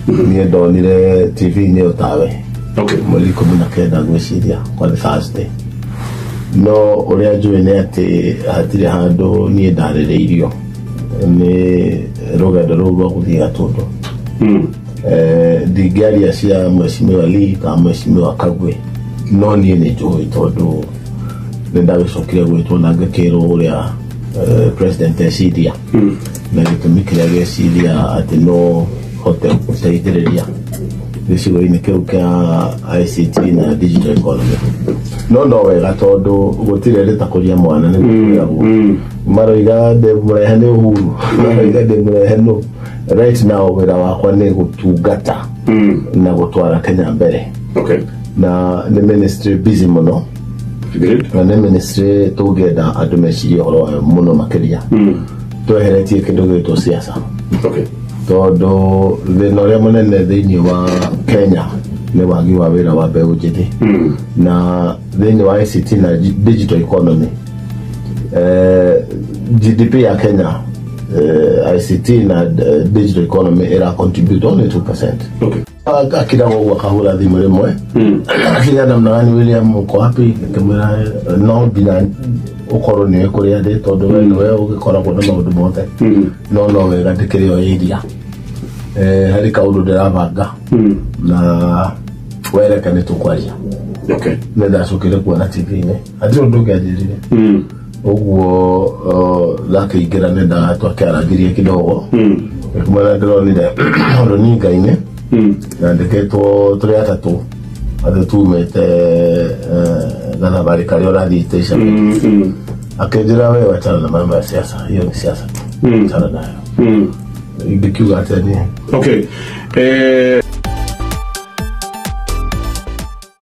Niĩ ndonire TV-inĩ o tawe. Okay. Mweri 19 ngwĩciria kwa Thursday, no ũrĩa njũĩ nĩ atĩ hatirĩ handũ niĩ ndarĩrĩirio nĩ rũgendo rũu rwa gũthiĩ Gatũndũ. Ndingĩaria cia Mheshimiwa Lee kana Mheshimiwa Kagwe, no niĩ nĩ njũĩ tondũ nĩ ndagĩcokire gwĩtwo na ngĩkĩrwo ũrĩa president eciria na gĩtũmi kĩrĩa gĩeciria atĩ no hote gũteithĩrĩria gĩcigo-inĩ kĩu kĩa ICT na digital economy. No wega tondũ gũtirĩ rĩtakũria mwana nĩguo kwĩragwo maroiga ndĩ mũrehe nĩ Uhuru, maroiga ndĩ mũrehe nũ. Right now wĩra wakwa nĩ gũtungata na gũtwara Kenya mbere. Na nĩ ministry busy mũno. Na nĩ ministry tũngĩenda andũ mecirie ũhoro wayo mũno makĩria tweheretie kĩndũ gĩgwĩtwo siasa, tondũ thĩna ũrĩa mũnene thĩinĩ wa Kenya nĩ wagi wa wĩra wa mbeũ njĩthĩ. Na thĩinĩ wa ICT na digital economy, GDP ya Kenya, ICT na digital economy ĩra contribute only 2%. Akiraga ũguo akahũra thimũ rĩmwe, akiga, "Namna gani William, uko wapi?" Ngĩmwĩra no nginya ũkorwo nĩwe kũrĩa ndĩ tondũ we nĩwe ũgĩkoragwo na maũndũ mothe. No wega ndĩkĩrĩ o area, harĩ kaũndũ ndĩrabanga na wereke nĩ tũkwaria. Nĩ ndacokire kuona TV-inĩ, hatirĩ ũndũ ũngĩ anjĩrire. Ũguo ndakĩingĩra nĩ twakĩarangirie kidogo kumana ndĩronire rũninga-inĩ yandĩkĩtwo tũrĩ atatũ atĩ tumĩte gathabarĩ karĩa ũrathiĩte ica. Akĩnjĩra, "We wachana na mambo ya siasa, hiyo ni siasa tu, achana nayo." Ingĩkiuga atĩa niĩ? Okay.